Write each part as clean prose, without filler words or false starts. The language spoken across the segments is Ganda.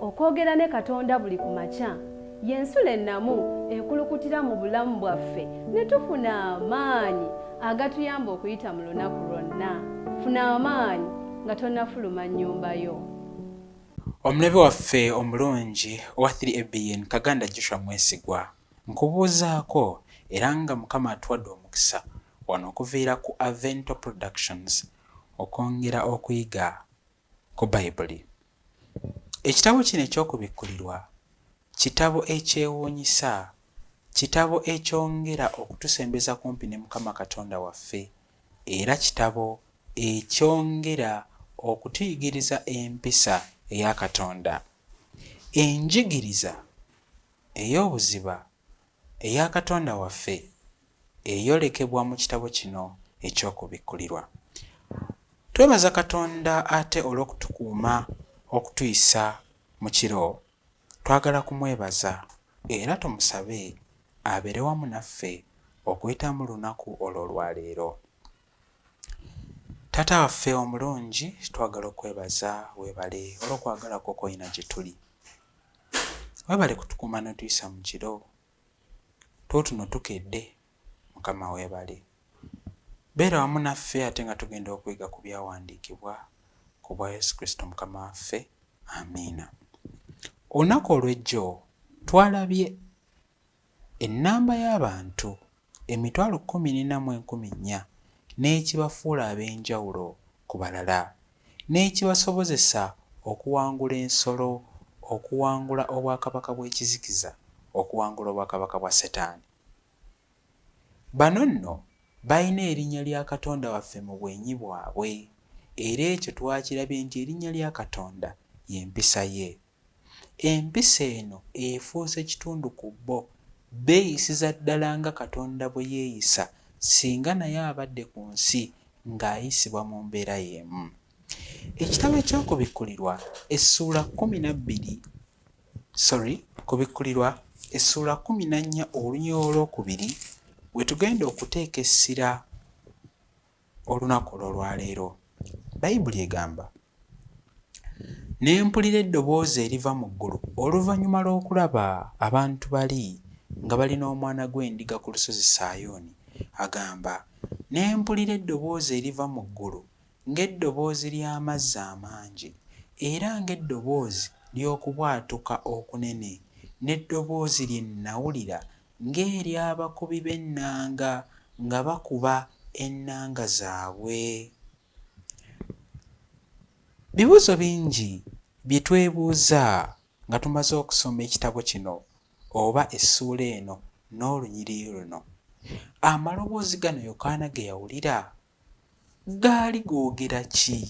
Okwogera ne Katonda buli ku makya y'ensulo ennamu ekulukutira mu bulamu bwaffe ne tufuna amaanyi agatuyamba okuyita mu lunaku lwonna. Funa amaanyi nga tonnafuluma nnyumba yo. Omulabi waffe omulungi owa 3ABN Kaganda Joshua Mwesigwa, nkubuuzaako era nga Mukama atuwadde omukisa wano okuviira ku Avento Productions okwongera okuyiga ku Bayibuli. Ekitabo kino eky'Okubikkulirwa kitabo ekyewuunyisa, kitabo ekyongera okutusembeza kumpi ne Mukama Katonda waffe, era kitabo ekyongera okutuyigiriza empisa eya Katonda. Enjigiriza ey'obuziba eya Katonda waffe eyolekebwa mu kitabo kino eky'Okubikkulirwa. Twebaza Katonda ate olw'okutukuuma okutuyisa mu kiro, twagala kumwebaza era tumusabe abeere wamu naffe okuyita mu lunaku olwo olwaleero. Taata waffe omulungi, twagala okwebaza, weebale olw'okwagala kwo kw'olina gye tuli. Weebale kutukuuma n'otuyisa mu kiro. Tuutuno tukedde, Mukama weebale. Beera wamu naffe ate nga tugenda okuyiga ku byawandiikibwa ku bwa Yesu Kristo Mukama waffe. Amiina. Olunaku olw'ejjo twalabye ennamba y'abantu 14,000 n'ekibafuula ab'enjawulo ku balala, n'ekibasobozesa okuwangula ensolo, okuwangula obwakabaka bw'ekizikiza, okuwangula obwakabaka bwa Setaani. Bano nno balina erinnya lya Katonda waffe mu bwenyi bwabwe, era ekyo twakirabye nti erinnya lya Katonda ye mpisa ye. Empisa eno efuuse kitundu ku bo, beeyisiza ddala nga Katonda bwe yeeyisa singa naye abadde ku nsi ng'ayisibwa mu mbeera y'emu. Ekitabo eky'Okubikkulirwa essuula 12, sorry, Kubikkulirwa essuula 14 olunyiriri olwokubiri we tugenda okuteeka essira olunaku olw'olwaleero. Bayibuli egamba, Ne mpulira eddoboozi eriva mu ggulu oluvannyuma lw'okulaba abantu bali nga bali n'Omwana gw'Endiga ku lusozi Sayuuni. Agamba, Ne mpulira eddoboozi eriva mu ggulu ng'eddoboozi ly'amazzi amangi, era ng'eddoboozi ly'okubwatuka okunene, n'eddoboozi lye nnawulira ng'ery'abakubi b'ennanga nga bakuba ennanga zaabwe. Bibuuzo bingi bye twebuuza nga tumaze okusoma ekitabo kino oba essuula eno n'olunyiriri luno. Amaloboozi gano Yokaana ge yawulira gaali googera ki?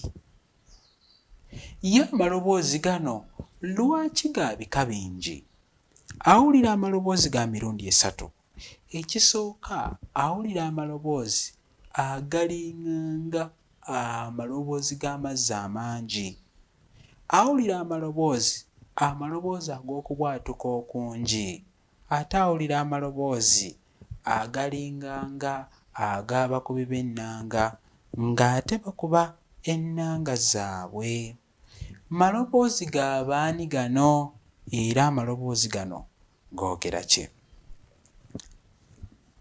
Ye amaloboozi gano lwaki ga bika bingi? Awulira amaloboozi ga mirundi esatu. Ekisooka, awulira amaloboozi agalinganga amaloboozi g'amazzi amangi. Awulira amaloboozi, amaloboozi ag'okubwatuka okungi. Ate awulira amaloboozi agalinganga ag'abakubi b'ennanga ng'ate bakuba ennanga zaabwe. Maloboozi ga baani gano era amaloboozi gano googera ki?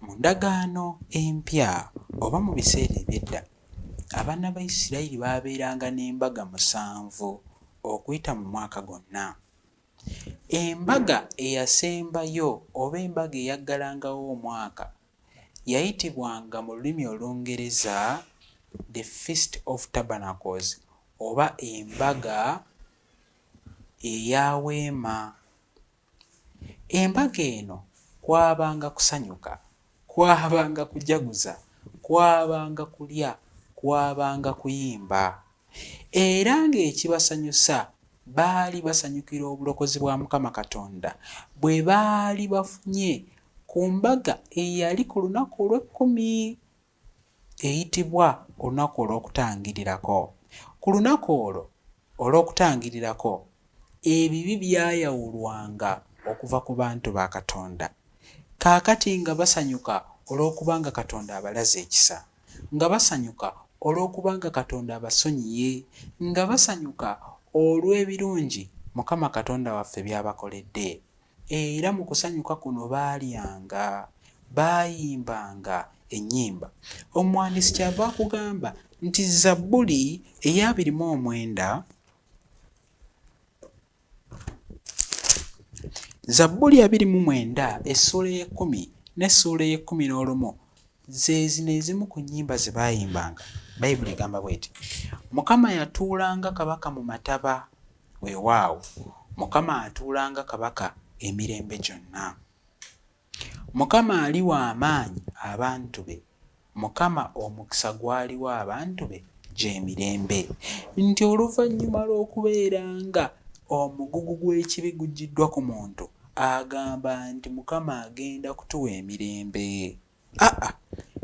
Mu ndagaano empya oba mu biseera eby'edda, abaana ba Isirayiri baabeeranga n'embaga musanvu okuyita mu mwaka gwonna. Embaga eyasembayo oba embaga eyaggalangawo omwaka yayitibwanga mu lulimi Olungereza The Feast of Tabernacles oba embaga eya weema. Embaga eno kwabanga kusanyuka, kwabanga kujaguza, kwabanga kulya, kwabanga kuyimba. Era ng'ekibasanyusa baali basanyukira obulokozi bwa Mukama Katonda bwe baali bafunye ku mbaga eyali ku lunaku olw'ekkumi eyitibwa olunaku olw'okutangirirako. Ku lunaku olwo olw'okutangirirako, ebibi byayawulwanga okuva ku bantu ba Katonda. Kaakati nga basanyuka olw'okubanga Katonda abalaze ekisa, nga basanyuka olw'okubanga Katonda abasonyiye, nga basanyuka olw'ebirungi Mukama Katonda waffe by'abakoledde. Era mu kusanyuka kuno baalyanga, baayimbanga ennyimba. Omuwandiisi kyava akugamba nti Zabbuli ey'abiri mu omwenda, Zabbuli 29 essuula ey'ekkumi n'essuula ey'ekkumi n'olumu ze zino ezimu ku nnyimba ze baayimbanga. Bayibuli egamba bw'eti, Mukama yatuula nga kabaka mu mataba, weewaawo, Mukama atuula nga kabaka emirembe gyonna. Mukama aliwa amaanyi abantu be, Mukama omukisa gw'aliwa abantu be gy'emirembe. Nti oluvannyuma lw'okubeera nga omugugu gw'ekibi guggyiddwa ku muntu, agamba nti Mukama agenda kutuwa emirembe. Aa,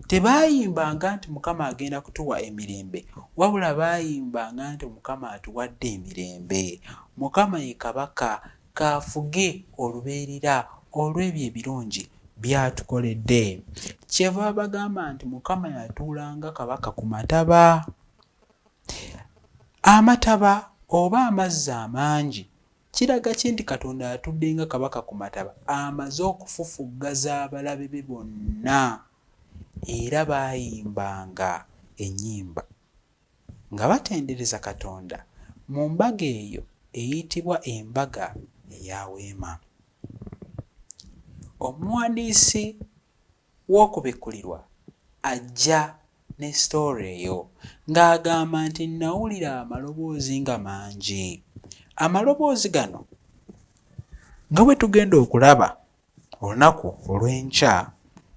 tebaayimbanga nti Mukama agenda kutuwa emirembe, wabula baayimbanga nti Mukama atuwadde emirembe. Mukama ye Kabaka, k'afuge olubeerera olw'ebyo ebirungi by'atukoledde. Kyeva bagamba nti Mukama yatuula nga Kabaka ku mataba. Amataba oba amazzi amangi kiraga ki nti Katonda atudde nga Kabaka ku mataba amaze okufufuggaza abalabe be bonna era baayimbanga ennyimba nga batendereza Katonda mu mbaga eyo eyitibwa embaga eya weema. Omuwandiisi w'Okubikkulirwa ajja ne story eyo ng'agamba nti nnawulira amaloboozi nga mangi. Amaloboozi gano nga bwe tugenda okulaba olunaku olw'enkya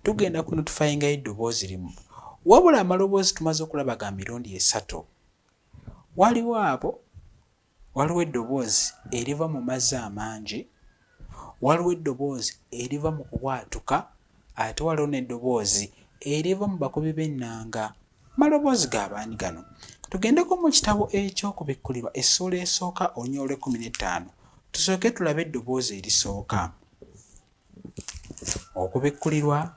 tugenda kunotifayingayo eddoboozi limu wabula amaloboozi tumaze okulaba ga mirundi esatu. Waliwo abo Waliwo eddoboozi eriva mu mazzi amangi, waliwo eddoboozi eriva mu kubwatuka, ate waliwo n'eddoboozi eriva mu bakubi b'ennanga. Maloboozi ga baani gano? Tugendeko mu kitabo eky'Okubikkulirwa essuula esooka olunyiriri olw'ekkumi n'ettaano tusooke tulabe eddoboozi erisooka. Okubikkulirwa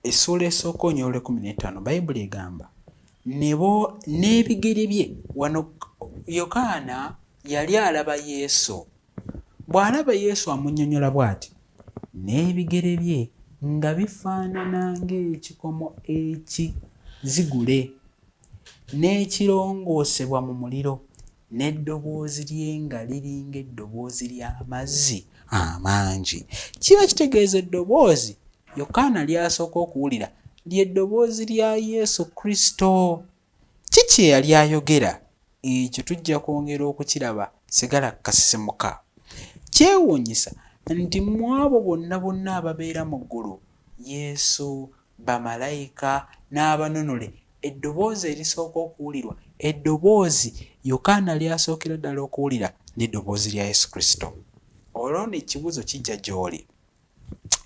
Essuula esooka olunyiriri olw'ekkuminettaano, Bayibuli egamba, Ne bo, n'ebigere bye. Wano Yokaana yali alaba Yesu. Bw'alaba Yesu amunnyonnyola bw'ati, N'ebigere bye nga bifaanana ng'ekikomo ekizigule, n'ekirongoosebwa mu muliro, n'eddoboozi lye nga liri ng'eddoboozi ly'amazzi amangi. Kiba kitegeeza eddoboozi Yokaana ly'asooka okuwulira lye ddoboozi lya Yesu Kristo. Ki kye yali ayogera? Ekyo tujja kwongera okukiraba sigala kasisimuka. Kyewuunyisa nti mu abo bonna bonna ababeera mu ggulu, Yesu, bamalayika, n'abanunule, Eddoboozi erisooka okuwulirwa, eddoboozi Yokaana ly'asookera ddala okuwulira, ly'eddoboozi lya Yesu Kristo. Olwo nno ekibuuzo kijja gy'oli.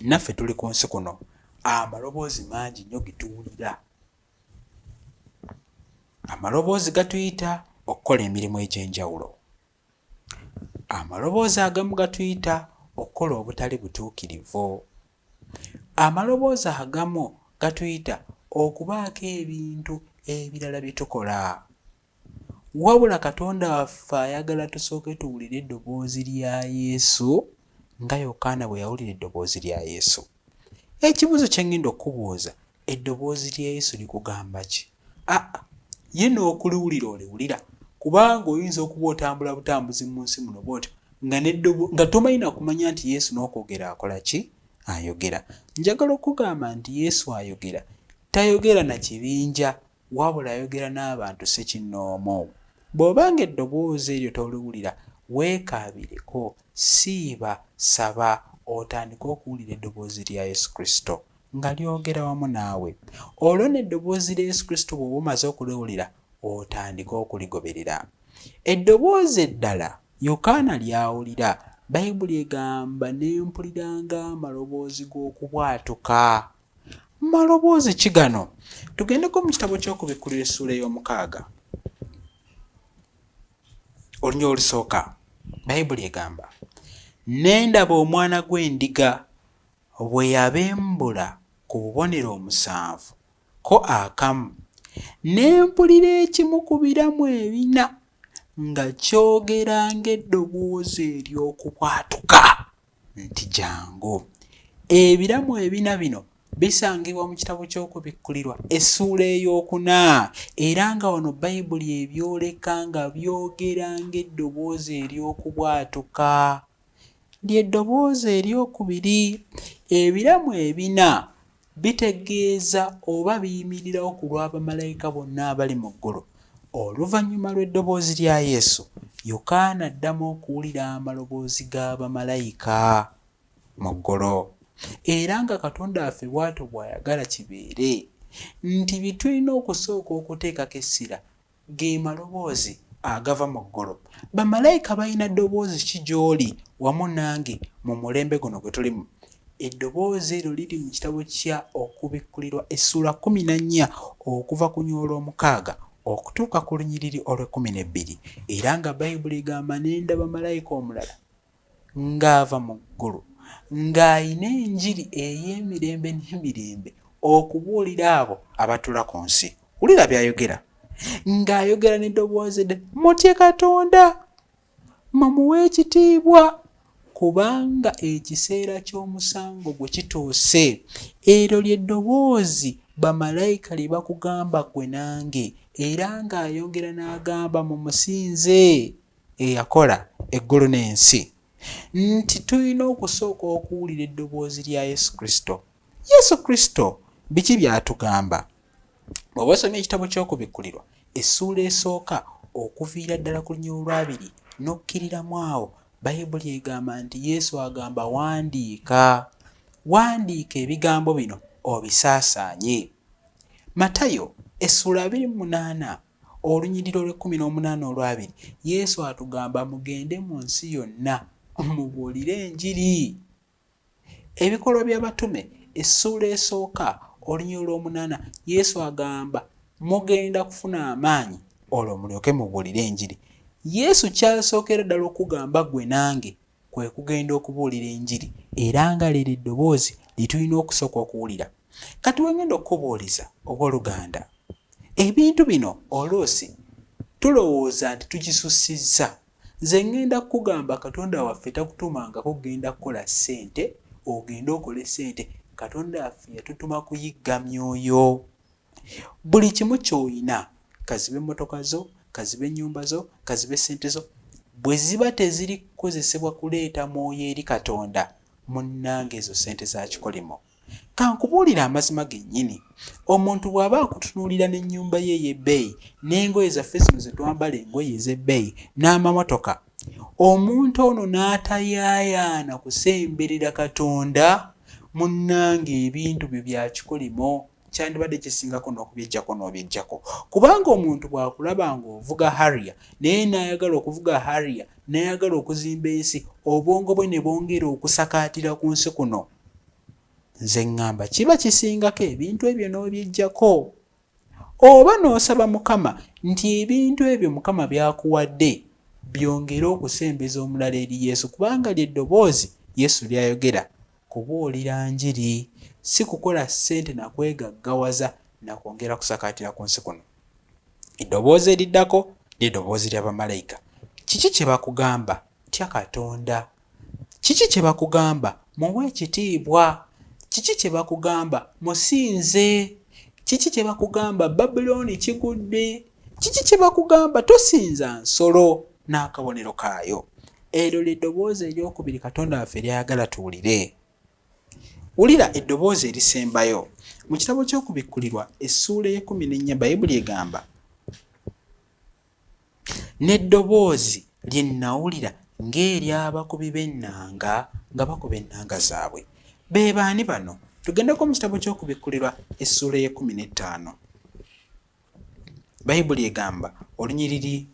Naffe tuli ku nsi kuno, amaloboozi mangi nnyo ge tuwulira. Amaloboozi gatuyita okukola emirimu egy'enjawulo. Amaloboozi agamu gatuyita okukola obutali butuukirivu. Amaloboozi agamu gatuyita okubaako ebintu ebirala bye tukola. Wabula Katonda waffe ayagala tusooke tuwulire eddoboozi lya Yesu nga Yokaana bwe yawulira eddoboozi lya Yesu. Ekibuuzo kye ŋŋenda okukubuuza, eddoboozi lya Yesu likugamba ki? Aa, ye n'okuliwulira oliwulira, kubanga oyinza okuba otambula butambuzi mu nsi muno bw'otyo nga n'eddobo nga tomanyi na kumanya nti Yesu n'okwogera akola ki? Ayogera. Njagala okukugamba nti Yesu ayogera. Tayogera na kibinja, wabula ayogera n'abantu ssekinnoomu. Bw'oba ng'eddoboozi eryo toliwulira, weekaabireko, siiba, saba, otandike okuwulira eddoboozi lya Yesu Kristo nga lyogera wamu naawe. Olwo nno eddoboozi lya Yesu Kristo bw'oba omaze okuliwulira, otandike okuligoberera. Eddoboozi eddala Yokaana ly'awulira, Bayibuli egamba, Ne mpulira ng'amaloboozi g'okubwatuka. Maloboozi ki gano? Tugendeko mu kitabo ky'Okubikkulirwa essuula ey'omukaaga, olunyiriri olusooka. Bayibuli egamba, Ne ndaba Omwana gw'endiga bwe yabembula ku bubonero omusanvu, ko akamu. Ne mpulira ekimu ku biramu ebina nga kyogera ng'eddoboozi ery'okubwatuka nti, Jangu. Ebiramu ebina bino bisangibwa mu kitabo ky'Okubikkulirwa essuula ey'okuna, era nga wano Bayibuli ebyoleka nga byogera ng'eddoboozi ery'okubwatuka. Lye ddoboozi ery'okubiri. Ebiramu ebina bitegeeza oba biyimirirawo ku lwa bamalayika bonna abali mu ggulu. Oluvannyuma lw'eddoboozi lya Yesu, Yokaana addamu okuwulira amaloboozi ga bamalayika mu ggulu. Era nga Katonda waffe bw'atyo bw'ayagala kibeere, nti bye tulina okusooka okuteekako essira ge maloboozi agava mu ggulu. Bamalayika balina ddoboozi ki gy'oli wamu nange mu mulembe guno gwe tulimu? Eddoboozi eryo liri mu kitabo kya Okubikkulirwa essuula 14 okuva ku luny olw'omukaaga okutuuka ku lunyiriri olw'ekkumi n'ebbiri. Era nga Bayibuli egamba, Ne ndaba malayika omulala ng'ava mu ggulu, ng'alina enjiri ey'emirembe n'emirembe okubuulira abo abatuula ku nsi. Wulira by'ayogera, ng'ayogera n'eddoboozi eddene, Mutye Katonda, mumuwe ekitiibwa, kubanga ekiseera ky'omusango gwe kituuse. Eryo lye ddoboozi bamalayika lye bakugamba ggwe nange. Era ng'ayongera n'agamba, Mumusinze eyakola eggulu n'ensi. Nti tulina okusooka okuwulira eddoboozi lya Yesu Kristo. Yesu Kristo biki by'atugamba? Bw'oba osomye ekitabo ky'Okubikkulirwa essuula esooka okuviira ddala ku luny olwabiri n'okkiriramu awo, Bayibuli egamba nti Yesu agamba, Wandiika. Wandiika ebigambo bino obisaasaanye. Matayo essuula 28 olunyiriri olw'ekkumi n'omunaana olwabiri, Yesu atugamba, Mugende mu nsi yonna mubuulire enjiri. Ebikolwa by'Abatume essuula esooka oluny olw'omunaana, Yesu agamba, Mugenda kufuna amaanyi olwo mulyoke mubuulire enjiri. Yesu ky'asookera ddala okugamba ggwe nange kwe kugenda okubuulira enjiri, era nga lero eddoboozi lye tulina okusooka okuwulira. Kati we ngenda okukubuuliza, ow'oluganda, ebintu bino oluusi tulowooza nti tukisussizza. Nze ŋŋenda kukugamba Katonda waffe takutumangako kugenda kukola ssente, ogende okole ssente. Katonda waffe yatutuma kuyigga myoyo. Buli kimu ky'olina, kazibe mmotoka zo, kazibe ennyumba zo, kazibe ssente zo, bwe ziba teziri kukozesebwa kuleeta mwoyo eri Katonda, munnange ezo ssente za kikolimo. Ka nkubuulire amazima gennyini. Omuntu bw'aba akutunuulira n'ennyumba ye ey'ebbeeyi, n'engoye zaffe zino ze twambala, engoye ez'ebbeeyi, n'amamotoka, omuntu ono n'atayaayaana kusemberera Katonda, munnange ebintu byo bya kikolimo. Kyandibadde kisingako n'okubyeggyako n'obyeggyako. Kubanga omuntu bw'akulaba ng'ovuga Harrier, naye n'ayagala okuvuga Harrier, n'ayagala okuzimba ensi, obwongo bwe ne bwongera okusakaatira ku nsi kuno. Nze ŋŋamba kiba kisingako ebintu ebyo n'obyeggyako. Oba n'osaba Mukama nti ebintu ebyo Mukama by'akuwadde byongere okusembeza omulala eri Yesu, kubanga lye ddoboozi Yesu ly'ayogera, kubuulira njiri, si kukola ssente na kwegaggawaza na kwongera kusakaatira ku nsi kuno. Eddoboozi eriddako lye ddoboozi lya bamalayika. Kiki kye bakugamba? Tya Katonda. Kiki kye bakugamba? Muwe ekitiibwa. Kiki kye bakugamba? Musinze. Kiki kye bakugamba? Babulooni kigudde. Kiki kye bakugamba? Tosinza nsolo n'akabonero kaayo. Eryo lye ddoboozi ery'okubiri Katonda waffe ly'ayagala tuwulire. Wulira eddoboozi erisembayo. Mu kitabo ky'Okubikkulirwa essuula ey'ekkumi n'ennya Bayibuli egamba. N'eddoboozi lye nnawulira ng'ery'abakubi b'ennanga nga bakuba ennanga zaabwe. Be baani bano? Tugendeko mu kitabo ky'Okubikkulirwa essuula ey'ekkumi n'ettaano. Bayibuli egamba olunyiriri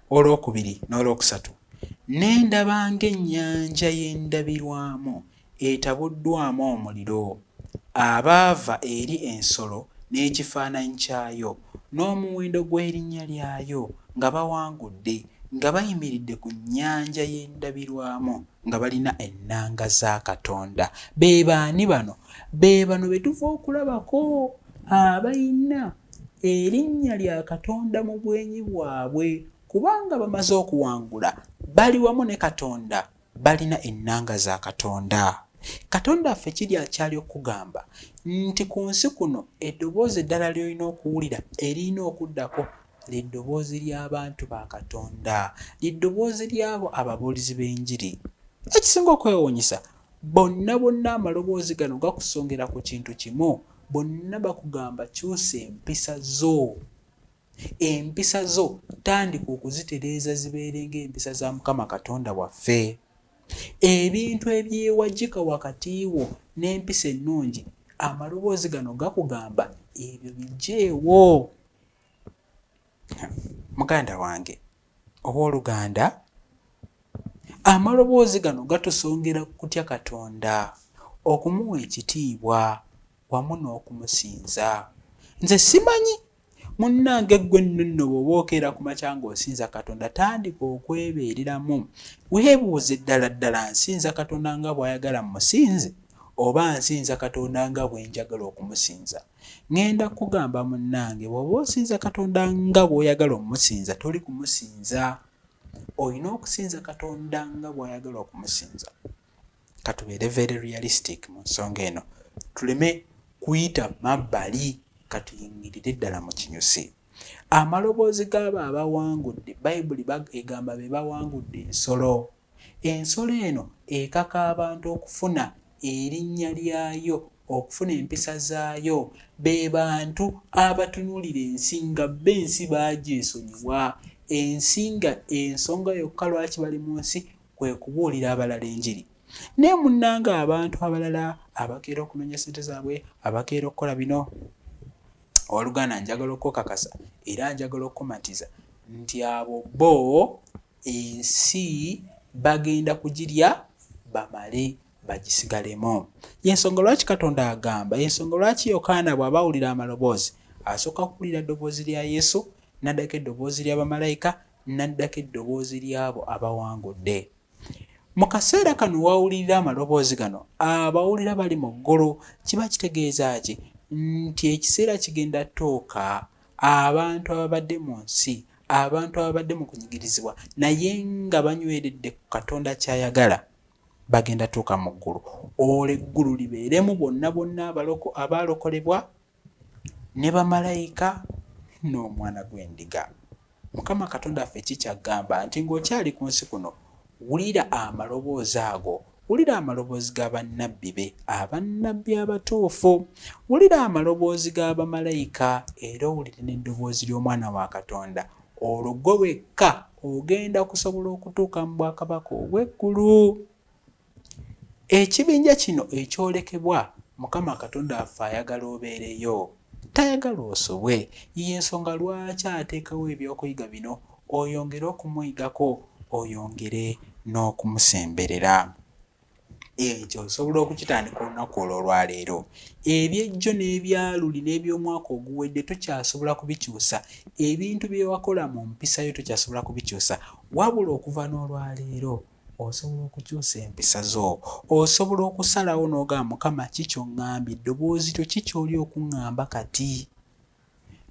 olwokubiri n'olwokusatu, Ne ndaba ng'ennyanja y'endabirwamu etabuddwamu omuliro, abaava eri ensolo n'ekifaananyi kyayo, n'omuwendo gw'erinnya lyayo, nga bawangudde, nga bayimiridde ku nnyanja y'endabirwamu, nga balina ennanga za Katonda. Be baani bano? Be bano be tuva okulabako, Abalina erinnya lya Katonda mu bwenyi bwabwe, kubanga bamaze okuwangula, bali wamu ne Katonda, balina ennanga za Katonda. Katonda waffe kiri akyali okukugamba nti ku nsi kuno eddoboozi eddala ly'olina okuwulira eririna okuddako lye ddoboozi ly'abantu ba Katonda, lye ddoboozi ly'abo ababuulizi b'enjiri. Ekisinga okwewuunyisa, bonna bonna amaloboozi gano gakusongera ku kintu kimu, bonna bakugamba kyusa empisa zo. Empisa zo tandika okuzitereeza zibeere ng'empisa za Mukama Katonda waffe. Ebintu ebyewajika wakati wo n'empisa ennungi, amaloboozi gano gakugamba ebyo biggyeewo. Muganda wange, owooluganda, amaloboozi gano gatusongera ku kutya Katonda, okumuwa ekitiibwa wamu n'okumusinza. Nze simanyi Munnange ggwe nno nno bw'oba okeera ku makya ng'osinza Katonda, tandika okwebeereramu. Weebuuze, Ddala ddala nsinza Katonda nga bw'ayagala mmusinze, oba nsinza Katonda nga bwe njagala okumusinza? Ŋŋenda kukugamba munnange, bw'oba osinza Katonda nga bw'oyagala omusinza, toli kumusinza. Olina okusinza Katonda nga bw'ayagala okumusinza. Katubeere very realistic mu nsonga eno, tuleme kuyita mabbali, katuyingirire ddala mu kinyusi. Amaloboozi g'abo abawangudde, Bayibuli egamba be bawangudde ensolo. Ensolo eno ekaka abantu okufuna erinnya lyayo, okufuna empisa zaayo. Be bantu abatunuulira ensi nga bo ensi baagyesonyiwa. Ensi nga ensonga yokka lwaki bali mu nsi kwe kubuulira abalala enjiri. Naye munnange abantu abalala abakeera okunoonya ssente zaabwe, abakeera okukola bino, owooluganda njagala okukakasa era njagala okukumatiza nti abo bo ensi bagenda kugirya bamale bagisigalemu. Y'ensonga lwaki Katonda agamba, y'ensonga lwaki Yokaana bw'aba awulira amaloboozi, asooka kuwulira ddoboozi lya Yesu, n'addako eddoboozi lya bamalayika, n'addako eddoboozi ly'abo abawangudde. Mu kaseera kano w'awulirira amaloboozi gano, abawulira bali mu ggulu. Kiba kitegeeza ki? Nti ekiseera kigenda tuuka abantu ababadde mu nsi, abantu ababadde mu kunyigirizibwa naye nga banyweredde ku Katonda ky'ayagala, bagenda tuuka mu ggulu. Olwo eggulu libeeremu bonna bonna abaalokolebwa ne bamalayika n'Omwana gw'Endiga. Mukama Katonda waffe ki ky'aggamba nti ng'okyali ku nsi kuno, wulira amaloboozi ago, wulira amaloboozi ga bannabbi be, abannabbi abatuufu, wulira amaloboozi ga bamalayika, era owulire n'eddoboozi ly'Omwana wa Katonda, olwo ggwe wekka ogenda kusobola okutuuka mu bwakabaka obw'eggulu. Ekibinja kino ekyolekebwa, Mukama Katonda waffe ayagala obeereyo. Tayagala osobwe. Y'ensonga lwaki ateekawo eby'okuyiga bino oyongere okumuyigako, oyongere n'okumusemberera. Ekyo osobola okukitandika olunaku olwo olwaleero. Eby'ejjo n'ebyaluli n'eby'omwaka oguwedde tokyasobola kubikyusa. Ebintu bye wakola mu mpisa yo tokyasobola kubikyusa. Wabula okuva n'olwaleero, Osobola okukyusa empisa zo. Osobola okusalawo n'ogamba, Mukama, ki ky'oŋŋambye? Eddoboozi lyo ki ky'oli okuŋŋamba kati?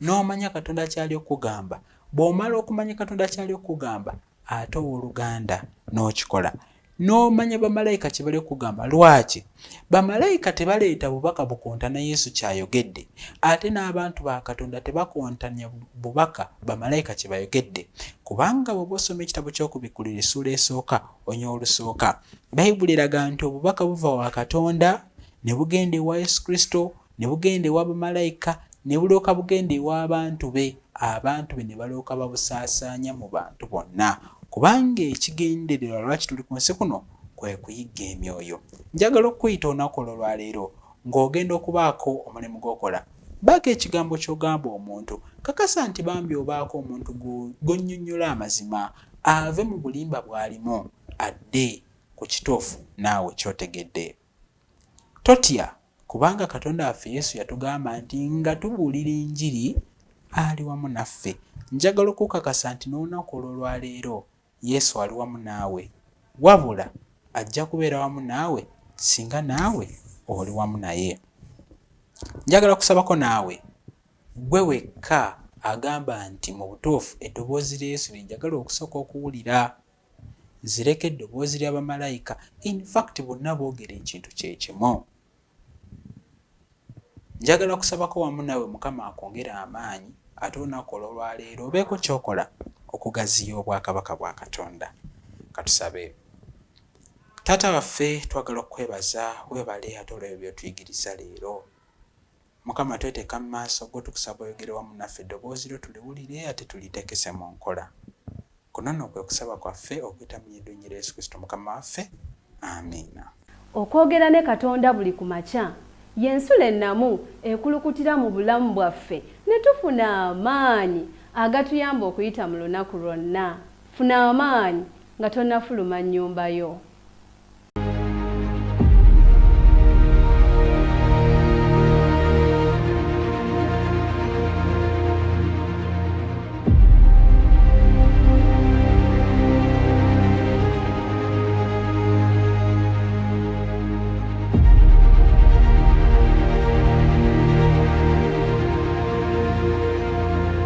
N'omanya Katonda ky'ali okukugamba. Bw'omala okumanya Katonda ky'ali okukugamba, ate ow'oluganda n'okikola. N'omanya bamalayika kye bali okukugamba. Lwaki? Bamalayika tebaleeta bubaka bukontana Yesu ky'ayogedde, ate n'abantu ba Katonda tebakontanya bubaka bamalayika kye bayogedde. Kubanga bw'oba osoma ekitabo ky'Okubikkulirwa essuula esooka onye olusooka, Bayibuli eraga nti obubaka buva wa Katonda ne bugenda ewa Yesu Kristo, ne bugenda ewa bamalayika, ne bulyoka bugenda ew'abantu be, abantu be ne balyoka babusaasaanya mu bantu bonna. Kubanga ekigendererwa lwaki tuli ku nsi kuno kwe kuyigga emyoyo. Njagala okukuyita olunaku olwo lwaleero ng'ogenda okubaako omulimu gw'okola. Baako ekigambo ky'ogamba omuntu. Kakasa nti bambi obaako omuntu gw'onnyonnyola amazima ave mu bulimba bw'alimu adde ku kituufu naawe ky'otegedde. Totya kubanga Katonda waffe Yesu yatugamba nti nga tubuulira enjiri ali wamu naffe. Njagala okukakasa nti n'olunaku olw'olwaleero Yesu ali wamu naawe, wabula ajja kubeera wamu naawe singa naawe oli wamu naye. Njagala kusabako naawe. Ggwe wekka agamba nti, Mu butuufu, Eddoboozi lya Yesu lye njagala okusooka okuwulira, nzireko eddoboozi lya bamalayika. In fact, bonna boogera ekintu kye kimu. Njagala kusabako wamu naawe Mukama akwongere amaanyi ate olunaku olw'olwaleero obeeko ky'okola okugaziya obwakabaka bwa Katonda. Katusabe. Taata waffe twagala okukwebaza weebale ate olw'ebyo by'otuyigiriza leero. Mukama tweteeka mu maaso go tukusaba oyogere wamu naffe eddoboozi lyo tuliwulire ate tulitekese mu nkola. Kuno nno kwe kusaba kwaffe okuyita mu ddungi lya Yesu Kristo Mukama waffe. Amiina. Okwogera ne Katonda buli ku makya y'ensulo ennamu ekulukutira mu bulamu bwaffe ne tufuna amaanyi agatuyamba okuyita mu lunaku lwonna. Funa amaanyi nga tonnafuluma nnyumba yo.